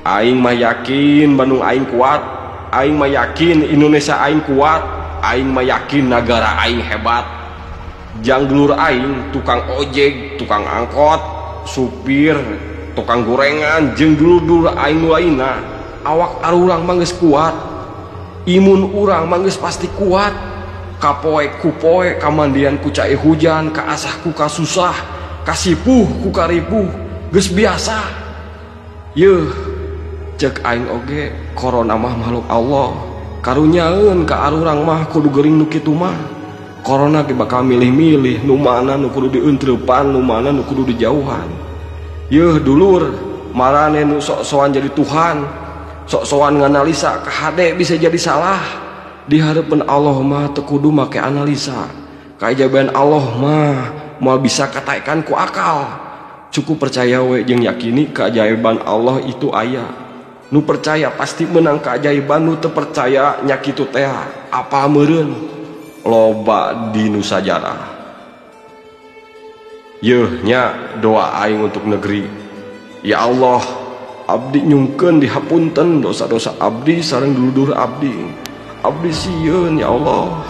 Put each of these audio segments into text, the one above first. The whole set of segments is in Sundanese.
Aing mah yakin Bandung aing kuat, aing mah yakin Indonesia aing kuat, aing mah yakin negara aing hebat. Jang dulur aing tukang ojek, tukang angkot, supir, tukang gorengan, jeung dulur-dulur aing nu lainna, awak arurang mah geus kuat. Imun urang mah geus pasti kuat. Kapoe ku poe, kamandian ku cai hujan, kaasah ku kasusah, kasipuh ku karipuh, geus biasa. Yeuh, cek aing oge corona mah makhluk Allah. Karunyaeun ka arurang mah kudu geuring nu kitu mah. Corona ge bakal milih-milih nu mana nu kudu dieuntrepan, nu mana nu kudu dijauhan. Yeuh dulur, marane nu sok-sokan jadi Tuhan, sok-sokan nganalisa kahade bisa jadi salah. Di hareupeun Allah mah teu kudu make analisa. Kaajaban Allah mah moal bisa kataekan ku akal. Cukup percaya we jeung yakini keajaiban Allah itu aya. Nu percaya pasti menang keajaiban, nu teu percaya nya kitu teh apa meureun loba di nu sajarah. Yeuh nya doa aing untuk negeri. Ya Allah, abdi nyungkeun dihapunten dosa-dosa abdi sareng dulur abdi. Abdi sieun ya Allah,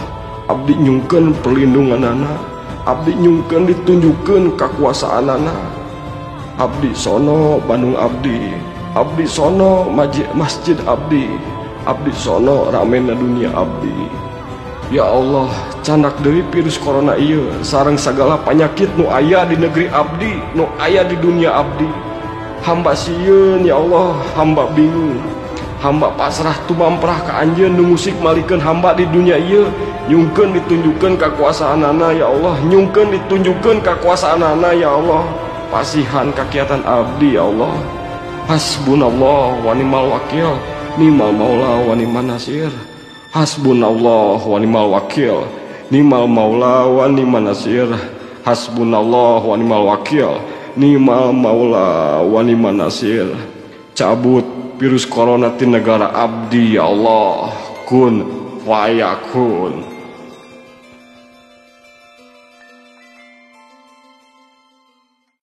abdi nyungkeun perlindunganana, abdi nyungkeun ditunjukkeun kakuasaanana. Abdi sono Bandung abdi, abdi sono masjid abdi, abdi sono ramena dunia abdi. Ya Allah, candak deui virus corona ieu sareng sagala panyakit nu aya di negeri abdi, nu aya di dunia abdi. Hamba sieun ya Allah, hamba bingung. Hamba pasrah tumamprah ka anjeun nu musik malikeun hamba di dunia ieu, nyungkeun ditunjukkeun kakuasaanana ya Allah, nyungkeun ditunjukkeun kakuasaanana ya Allah. Pasihan kakiatan abdi ya Allah. Hasbunallah wa ni'mal wakil, ni'mal maula wa ni'man nasir. Hasbunallah wa ni'mal wakil, ni'mal maula wa ni'man nasir. Hasbunallah wa ni'mal wakil, ni'mal maula wa ni'man nasir. Cabut virus corona ti negara abdi ya Allah. Kun fayakun.